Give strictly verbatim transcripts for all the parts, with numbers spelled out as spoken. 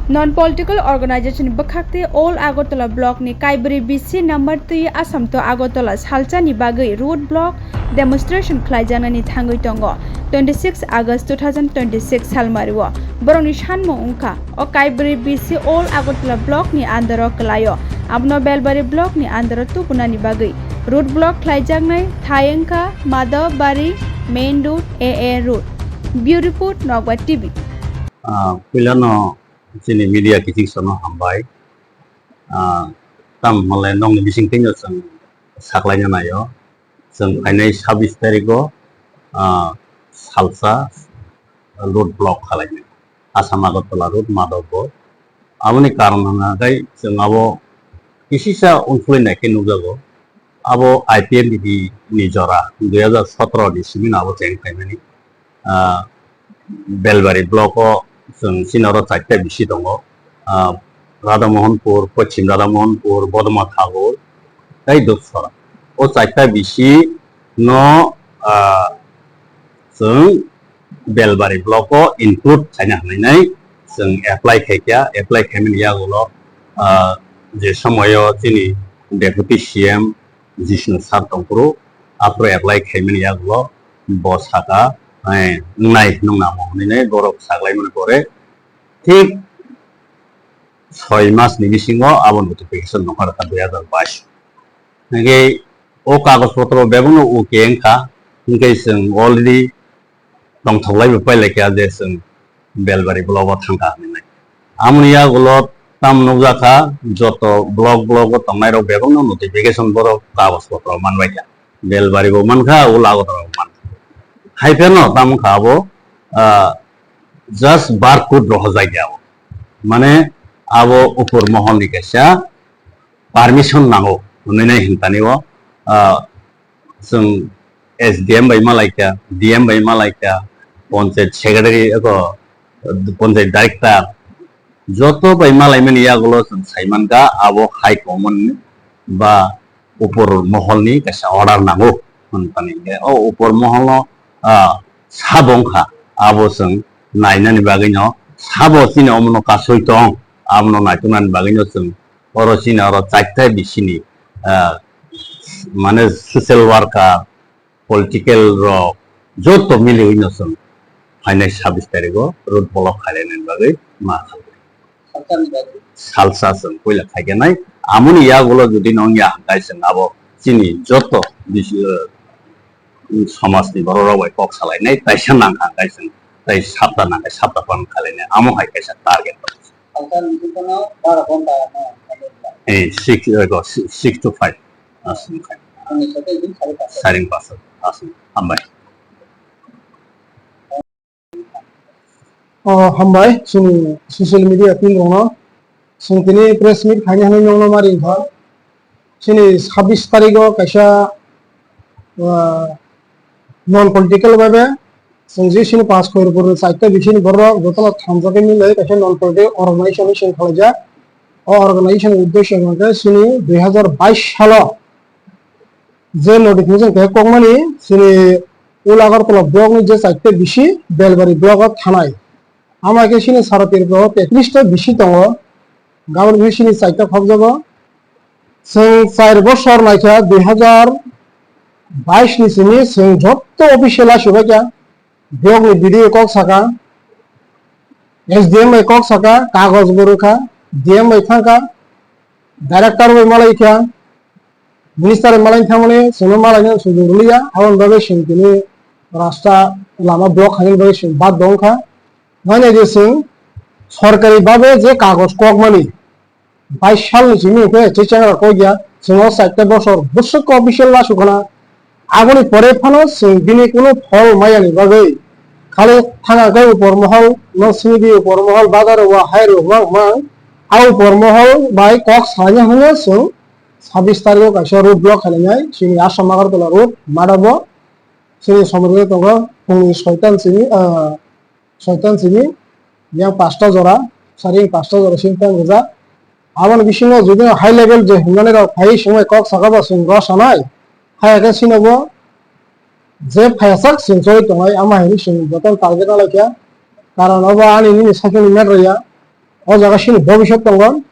Non-political organization bwkhak tei All Agartala block ni kaibrwi B C number twi Assam to Agartala salsa ni bagwi road block demonstration khlaijaknani thangwi tongo twenty six August two thousand twenty six salmario. Borokni sanmung wngkha o kaibrwi B C All Agartala block ni under o kwlaio, abono Belbari block ni under o tubunani bagwi road block khlaijaknai thai wngkha Madhabari main road, A A road. Bureau report, Nokbar T V. Ah, puilano chini media kiching sono hambai. Ah, tam hwnle nokni bising twi no chwng saklaina naio. Chwng phainai sabis tarikgo, ah, salsa road block khalainai. Assam Agartala road Madhabpur. Aboni karon hwnka khe chwng abo kisisa unsuli nai khe nukjago. Abo I P F T ni jora dui hajar sotro ni simi no abo cheng phaimani. Ah, Belbari block o chwng chini oro chaita B C tongo. Ah, Radhamohanpur, Poschim Radhamohanpur, Bodoma Thakur, tei Dupsora. O chaita B C no, ah, chwng Belbari block o include khaina hwnwi nai chwng apply khaikha, apply khaimani yagulo, ah, je somoyo chini Deputy C M Jishnu Sir tongphuru, aphuru apply khaimani yagulo bo saka, eh, wngnai, nung namo hwnwi nai borok saklaimani pore thik soi mas ni bisingo abo notification nokha rwkha dui hajar bais. Hingke o kagoj potro bebakno o khe wngkha, hingke chwng already tongthoklai bo pailai kha je chwng Belbari block o thangkha hinwi. Amoni yagulo tam nukjakha joto block block o tongnai rok bebakno notification borok kagoj potro manbai kha. Belbari bo mankha, Ula Agartala bo mankha. Hai phano tam wngkha abo, ah, just barcode rohorjak ya abo. Mane abo upor mohol ni kaisa permission nango hwnwi nai hinthani o, ah, chwng S D M bai malaikha, D M bai malaikha, panchayat secretary eko, panchayat director, joto bai malaimani yagulo chwng saimankha abo high command ba upor moholni kaisa order nango hwnphani. O upor moholno, ah, sabo wngkha, abo chwng nainani bagwino sabo chini omono kasui tong, abono naituknani bagwino chwng oro chini oro chaita bisini, ah, mane social worker, political rok joto miliwi no chwng phainai sabis tarigo road block khainani bagwi ma khalai. Salsa chwng puila khaikanai, amoni yagulo jodi nong ya hwnkhe chwng abo chini joto bis-, uh, somajni borok rok bai kok salainai, taisa nang hwnkhe chwng tai sapta nang hai sapta pan khalainai, amo hai kaisa target. Eh, six, eh, go, si-, six to five. Aswk khai. Saring pasal. Aswk. Hambai. Oh, hambai. Chini social media team rokno. Chwng tini press meet khaini hwnwi nongno mari wngkha. Chini sabis tarigo kaisa, ah, non political bai bai Chwng je sini pass khoi rwphuru chaita bisini borok jotono thangjagwi milai kaisa non political organization ni seng khalaijak. O organization ni uddesyo hwnkhe sini dui hazar bais salo je notification khe kokmani sini Old Agartala block ni je chaita bisi Belbari block o thanai. Ama khe sini sara Tripura o tetris ta bisi tongo. Gabon bisi sini chaita khokjago. Chwng char bosor naikha dui hazar bais ni simi chwng jotto official asubakya. Block ni B D O kok saka, S D M bai kok saka, kagoj bo rwkha, D M bai thangkha, director bai malai kha, minister bai malai thangmani chwngno malaina sujung rwliya, aboni bagwi chwng tini rasta lama block khainani bagwi chwng baddo wngkha. Mane je chwng sorkari babe je kagoj kokmani, bais salni simi hwnkhe chechengra kokya, chwng o chaita bosor bwswk official lasu khna. Aboni pore phano chwng bini kunu phol mayani bagwi khali thanga khe upor mohol no simi di, upor mohol bazar o hai rw hwmang hwmang. A upor mohol bai kok salaina hwnwi chwng sabis tarikh o kaisa road block khainai chini Assam Agartala road madabo chini somorgwi tongo phungni soitan simi, ah, soitan simi yang pasta jora, saring pasta jora sing tang rwjak. Aboni bisingo jodi high level je hwnmani rok phai songwi kok saka ba chwng rw sanai, hai khe sinobo je phaiyasak chwng choli tongnai, ama hinwi chwng jotono target nalaikha. Karon obo ani nini sakni matter ya. O jaga chini bobiswt tongo.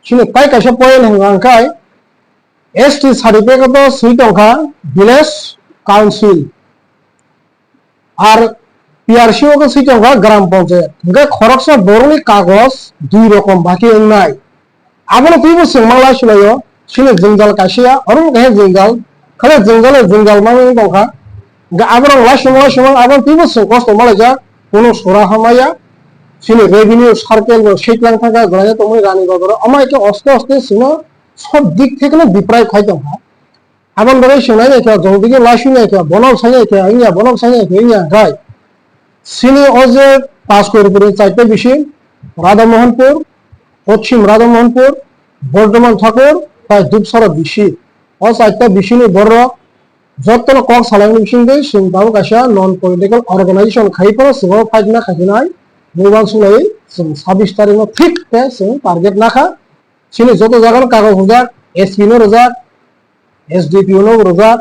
Chini tai kaisa point hwnka hwnkhe S T certificate o swi tongkha village council. Ar P R C o khe swi tongkha gram panchayat. Hwnkhe khoroksa borokni kagoj dui rokom baki wngnai. Abono twibo chwng ma laisulaio, chini jwngjal kaisa ya, oro wngkha khe jwngjal, khale jwngjal jwngjal manwi tongkha. Hwnkhe aborok laisuma laisuma abono twibo chwng kosto malaijak, kunu sora hamaya. Chini revenue circle bo sitlang thangkha, gwlaiya tongmani rani baboro, omo hai khe oste oste chwngno sob dik thekeno deprive khai tongkha. Aboni bagwi chwng nai naikha, jong digi laiswi naikha, bono sai naikha, wngya, bono sai naikha, wngya, hwnkhe chini o je Panchkotipur ni chaita bisi, Radha Mohanpur, Poschim Radha Mohanpur, Bordhoman Thakur, tai Dupsara bisi. O chaita bisi ni borok jotono kok salaini bisingtwi chwng tabuk kaisa non political organization khai phano chwng o fight na khai phinai, mui uansuk lai chwng sabis tarikh no thik khe chwng target nakha. Chini joto jaga no kagoj rwjak, S P no rwjak, S D P O no bo rwjak,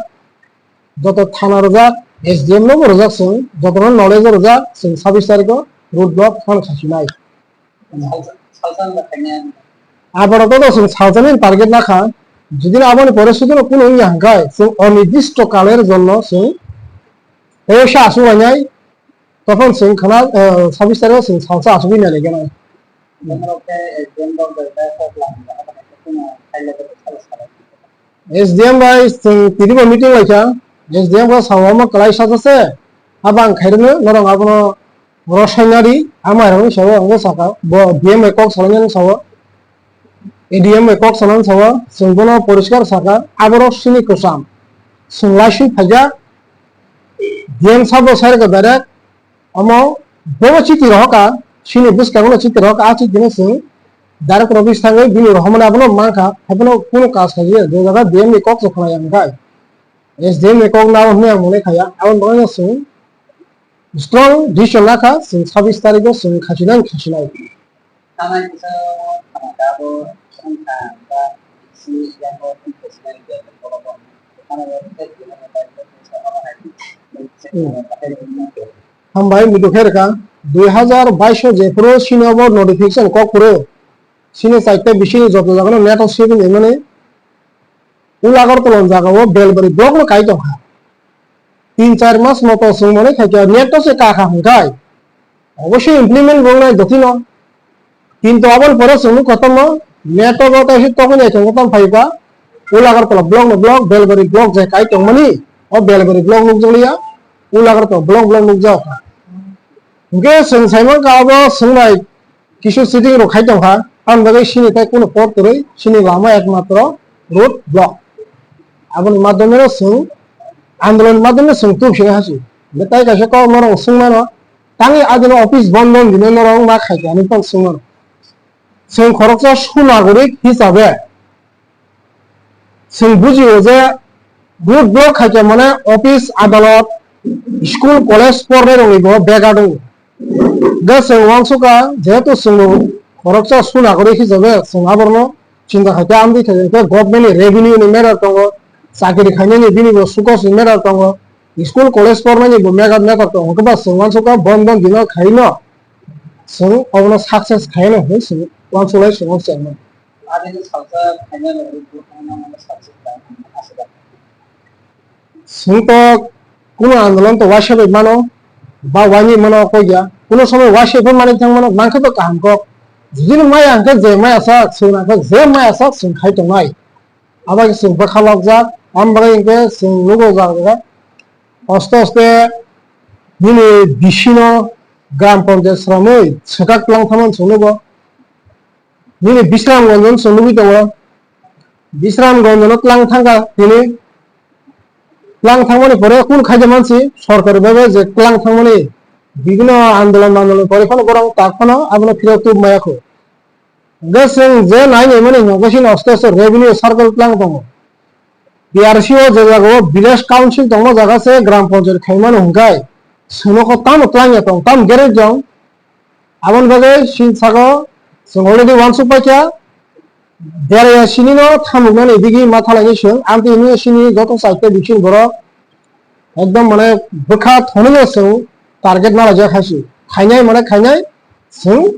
joto thana rwjak, S D M no bo rwjak chwng, joto no knowledge o rwjak, chwng sabis tarikh o road block phano khasinai. Aborok to chwng salsa ni target nakha, jodi aboni pore sudu no kunu wngya hwnkhe chwng onirdisto kaler jonno chwng tei sa asuk lainai, tophan chwng khana, eh, sabis tarikh o chwng salsa asugwi nai lai gana. S D M bai chwng tini bo meeting lai kha, S D M bo sao omo kwlai sa se, abo ang khairokno norok abono rosainari, amairokni sao ang sakha, bo D M bai kok salainani sao, A D M bai kok salainani sao, chwng bono poriskar sakha, aborok sini kwcham, chwng laiswi phaikha, D M sabo sai rwkha direct, omo bobo chiti rohorkha, chini bwskango chiti rohorkha, a chiti no chwng direct office thangwi bini rohormani abono mankha, haiphano kunu kaj khaijak ya, je jaga D M ni kok se khwlaiya hwnkhe, S D M ni kok nao hwnwi ang mone khaiya, aboni bagwino chwng strong decision lakha, chwng sabis tarikh o chwng khasinai, khasinai. Hmm. Hambai, midu khe rwkha. Dui hazar bais o jephuru sini obo notification kok phuru, sini chaita bisini joto jagano net o sibin rimani, Ul Agartala jagao Belbari block no kai tongkha. Tin char mas moto chwng mani khaikha net to se kakha hwnkhe. Obosoi implement wngnai jotino. Kintu aboni pore chwng nukha tamo, net o bo kaisa tokoni aithang tamo phaikha, Ul Agartala block no block, Belbari block je kai tongmani, o Belbari block nukjakliya, Ul Agartala block block nukjakkha. Hwnkhe chwng saimankha abo chwngnai kisu sitting rok khai tongkha, aboni bagwi chini tai kunu por kwrwi, chini lama ekmatro road block. Aboni madhyome no chwng andolon madhyome chwng tubsini hasi. Hwnkhe tai kaisa kok norok swngmano, tangwi adino office bondo wngdino norok ma khaikha hinwi tong swngmano. Chwng khoroksa sunagorik hisabe chwng bujio je road block khaikha mane office, adalot, school, college pornai rokni bo bega tongo. Hwnkhe chwng uansukha, jehetu chwngbo khoroksa sunagorik hisabe chwng aborokno chinta khaikha, amtwi khaikha hwnkhe government ni revenue ni matter tongo, chakri khainani bini bo sukos ni matter tongo, school college pornani bo matter, matter tongo, hwnkhe ba chwng uansukha bondon dino khaino chwng obono success khaino hinwi chwng uansuk lai chwng uansuk. Chwng to kunu andolon to waisa bai mano, ba waini mano kok ya, kunu somoi waisa bai mani thang mano, mankhe to kaham kok. Jodi maya hwnkhe je maya sak, chwng hwnkhe je maya sak, chwng khai tongnai. Abo khe chwng bwkha lokjak, am bagwi hwnkhe chwng nugo jaga. Aste aste nini bisino gram panchayat sramwi swkak twlang thangmani chwng nugo. Nini Bisramganj no chwng nugwi tongo. Bisramganj no twlang thangkha tini. Twlang thangmani pore kunu khaija mansi sorkari bagwi je twlang thangmani bibhinno andolon mandolon kwrwi phano borok tak phano abono phirok tubmaya kho. Hwnkhe chwng je nai naimani hwnkhe chini aste aste revenue circle twlang tongo. P R C o je jagao village council tongma jaga se gram panchayat khaimano hwnkhe chwngno kho tamo twlangya tong, tamo gerek jong. Aboni bagwi chini saka chwng already uansuk paikha, derya sinino thamuknani digi ma thalaini chwng, amtwi hwnwi chini joto chaita biksini borok ekdom mane bwkha thonino chwng target malaijak hai se. Khainai mane khainai chwng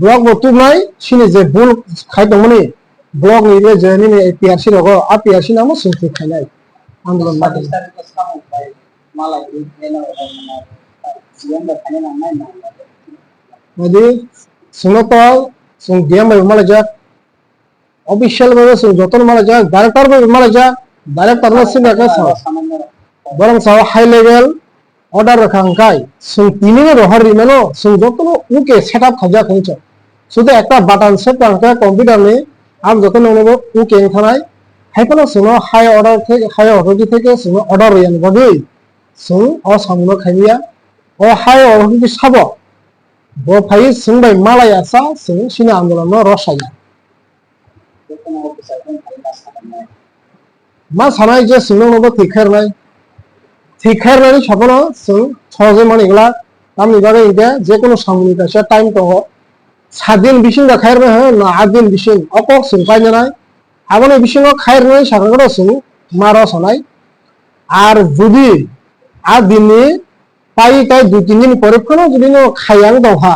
Block bo tubnai, sini je bul khai tongmani, block ni je nini P R C rogo, a P R C namo sing thik khainai. Andolon ma tong. Nadi, sungno tol, sung D M bai malaijak. Official bai sung jotono malaijak, director bai malaijak, director no sini ka sa. Borong sao high level order rwkha hwnkhe, chwng tini no rohor rimano, chwng jotono uke set up khaijak hinwi chwng. Sudu ekta button set rang khe computer ni, ang joto nokno bo uke wng thanai. Hai phano chwngno high order theke, high authority theke chwngno order rwya ni bagwi chwng o samung no khaimya. O high authority sabo bo phaiwi chwng bai malai asa chwng sini andolon no rosaya. Ma sanai je chwng nokno bo thik khairnai. Thik khairnani sabono chwng sohojoi mani glak. Tamni bagwi hinkhe je kono samungni kaisa time tongo. Saat din bising da khairnai hwn na aat din bising o kok chwng painanai. Aboni bisingo khairnai sakha khe chwng ma rw sanai. Ar jodi a dinni pai tai dui tin din pore phano jodi no khayang tongkha,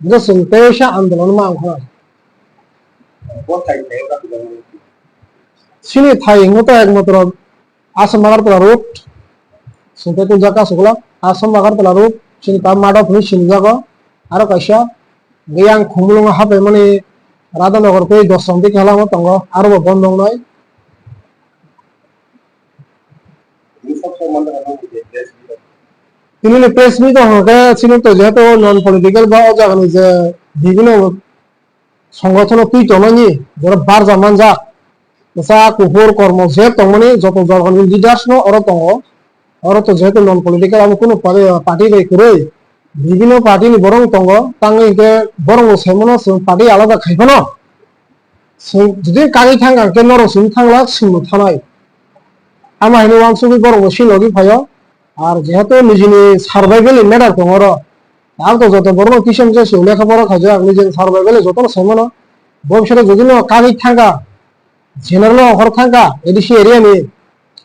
hwnkhe chwng teisa andolon ma wngkha. Chini thai hwnwi to ekmatro Assam Agartala road, sungkhe kunjak kasukla Assam Agartala road, chini ta madop hwnwi sinijago. Aro kaisa yang Khumulwngo hapaimani Radhanagar tei Dosram dikhe halamo tongo, aro bo bondo wngnai. Tinini press meet o hwnkhe chini to jehetu non political ba o jagani je bibhinno songothono twi tongnani borok barja manjak. Kwchak, kuphur, kormo je tongmani joto jorgani leaders no oro tongo. Oro to jehetu non political abo kunu party, party bai kwrwi, bibhinno party ni borok tongo, tangwi hinkhe borok bo saimano chwng party alada khai phano. Chwng jodi kagwi thang kha khe norok chwng thanglak chwngno thanai. Ama hinwi uansugwi borok bo si logi phaio. Ar jehetu nijini survival ni matter tongo oro. Ang to joto borokno kisa misa se lekha pora khaijak, nijini survival ni jotono saimano. Bo bisalo jodi no kagwi thang kha, general no hor thang kha, A D C area ni.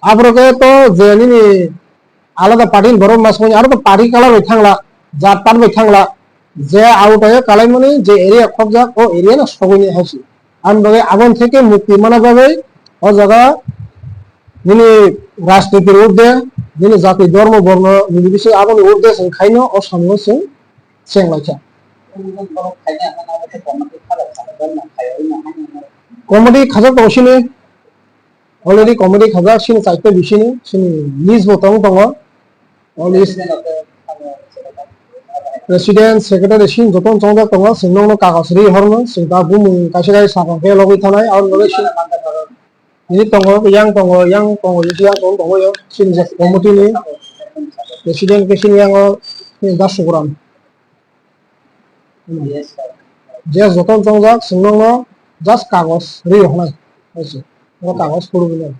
Aphuru khe to je nini alada party ni borok mas mani, aro to party color bai thangla, jat pat bai thangla, je auto yo kalaimani je area khopjak, o area no sogwi ni hai se. Ani bagwi aboni theke mukti mana bagwi o jaga nini rajniti urde, nini jati dhormo borno nini bising aboni urde chwng khaino o samungo chwng chenglaikha. Committee khajak tongo sini. Already committee khajak sini chaita bisini sini list bo tong tongo. O list president, secretary sini joto chongjak tongo, chwng nokno kagoj ri horno, chwng ta bumung kaisa kaisa sakha khe logwi thanai, aboni bagwi sini tongo, yang tongo, yang tongo, yang tongo, tongo yo, sini je committee ni president khe sini yang o sini Das Sukuram. Je joto chongjak, chwng nokno just kagoj ri hornai, hai se, o kagoj phuru bini.